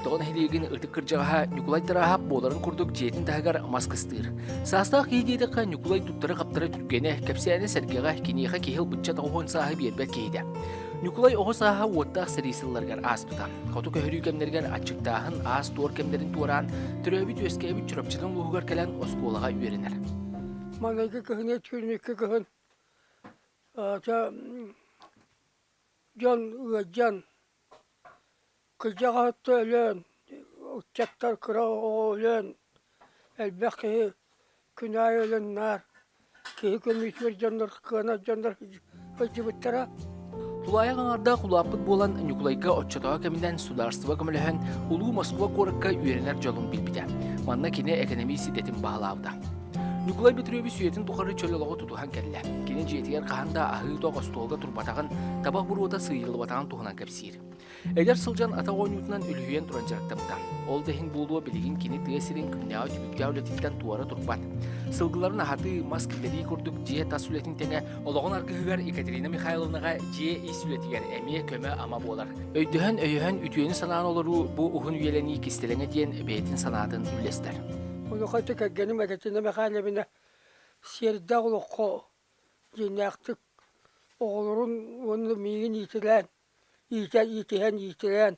Хоптоҕо нэһилиэгин ытык кырдьаҕаһа Ньукулай Тарааһап буоларын курдук дьиэтин таһыгар мас кыстыыр. Саастаах киһи диэтэххэ Ньукулай туттара-хаптара түргэнэ, кэпсээнэ сэргэҕэ, киниэхэ киһи ылбычча тоҕуһуон сааһы биэрбэт киһитэ. Ньукулай оҕо сааһа уоттаах сэрии сылларыгар ааспыта. Хоту көһөрүү кэмнэригэр аччыктааһын, аас-туор кэмнэрин туораан, төрөөбүт-үөскээбит Чурапчытын улууһугар кэлэн оскуолаҕа үөрэнэр. Маҥнайгы кыһыны түүнүккэ кыһын дьон ыалдьан Кырдьаҕаһытта өлөөн, ыччаттар кыра оҕо өлөөн, элбэх киһи күн аайы өлөн наар киһи көмүсүөр дьоннор, кыанар дьоннор сылдьыбыттара. Тулаайах аҥардаах улааппыт буолан Ньукулайга оччотооҕу кэминэн судаарыстыба көмөлөһөн Улуу Москва куоракка үөрэнэр дьолун билбитэ. Манна кини экономист идэтин баһылаабыта. Ньукулай Бөтүрүөбүс үйэтин тухары чөл олоҕу тутуһан кэллэ. Кини дьиэтигэр хаһан да аһыы-утах остуолга турбатаҕын, табах буруота сыыйыллыбатаҕын туһунан кэпсиир. Эдэр сылдьан атах оонньуутунан үлүһүйэн туран дьарыктаммыта. Ол да иһин буолуо билигин кини тыа сирин күннээҕи түбүктээх үлэтиттэн туора турбат. Сылгыларын аһатыы, мас киллэрии курдук дьиэ тас үлэтин тэҥэ олоҕун аргыһыгар Екатерина Михайловнаҕа дьиэ ис үлэтигэр эмиэ көмө-ама буолар. Өйдөһөн, өйөһөн, үтүөнү санаан олоруу бу уһун үйэлэнии кистэлэҥэ диэн бэйэтин санаатын үллэстэр. Онуоха ити кэргэним Екатерина Михайловна сиэрдээх олоххо дьиҥнээхтик оҕолорун уонна миигин иитилээн иитэ иитиһэн иитилээн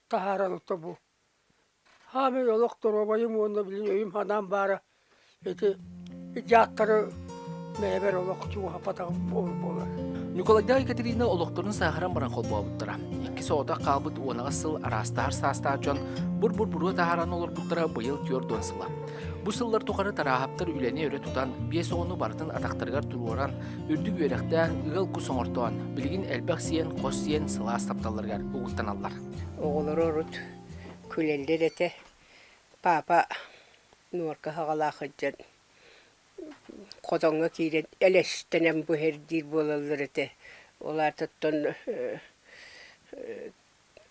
таһааран ото бу хаамай олох доруобайым уонна билин өйүм-санаам баара ити дьааттары бэйэбэр олох чугаһаппатаҕым буолар. Ньукулайдаах Екатерина олохторун сааһыран баран холбообуттара. Икки соҕотох хаалбыт уонаҕас сыл араастаһар саастаах дьон бур-бур буруо таһааран олорбуттара быйыл 40 сыла. Бу сыллар тухары Тарааһаптар үлэни өрө тутан, биэс оҕону барытын атахтарыгар туруоран, үрдүк үөрэхтээн, ыал кус оҥортоон, билигин элбэх сиэн, хос сиэн сылаас тапталларыгар угуттаналлар. Оҕолоро урут күлэллэр этэ. Папа нуорка хаҕалаах сылдьан хотоҥҥо киирэн элэстэнэн буһэр диир буолаллар этэ. Ол аатыттан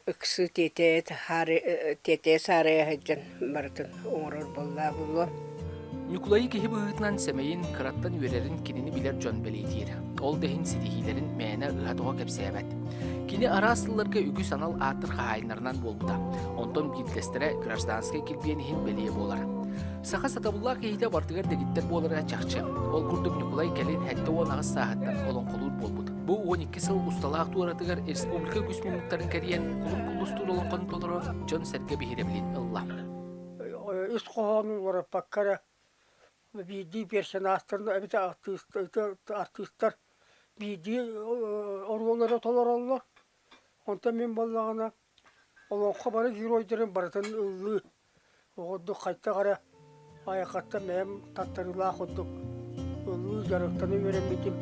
Ыксыы тиэтэйэ саарайа сылдьан барытын оҥорор буоллаа буолуо. Ньукулайы киһи быһыытынан сэмэйин, кыраттан үөрэрин кинини билэр дьон бэлиэтиир. Ол да иһин ситиһиилэрин мээнэ ыһа-тоҕо кэпсээбэт. Кини араас сылларга үгүс анал ааттар хаһаайыннарынан буолбута. Онтон биирдэстэрэ гражданскай килбиэн иһин бэлиэ буолар. Саха сатабыллаах киһитэ барытыгар дэгиттэр буолара чахчы. Ол курдук Ньукулай кэлин 78 сааһыттан олоҥхолуур буолбут. Бу 12 сыл усталаах туоратыгар республика үгүс муннуктарын кэрийэн кулун куллустуур олоҥхону толорон дьон-сэргэ биһирэбилин ылла. Ис хоһоонун уларыппакка эрэ биирдии персонажтарын эбэтэр артыыстар биирдии оруоллары толороллор. Онтон мин буоллаҕына Олоҥхо бары геройдарын барытын ыллыы, оҕордук хайдах эрэ айаххаттан бэйэм таттарыылаах курдук ыллыы дьарыктана үөрэммитим.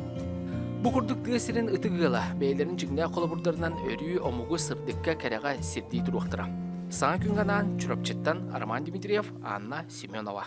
Бу курдук тыа сирин ытык ыала бэйэлэрин дьиҥнээх холобурдарынан өрүү омугу сырдыкка, кэрэҕэ сирдии туруохтара. Саҥа күҥҥэ анаан Чурапчыттан Роман Дмитриев, Анна Семенова.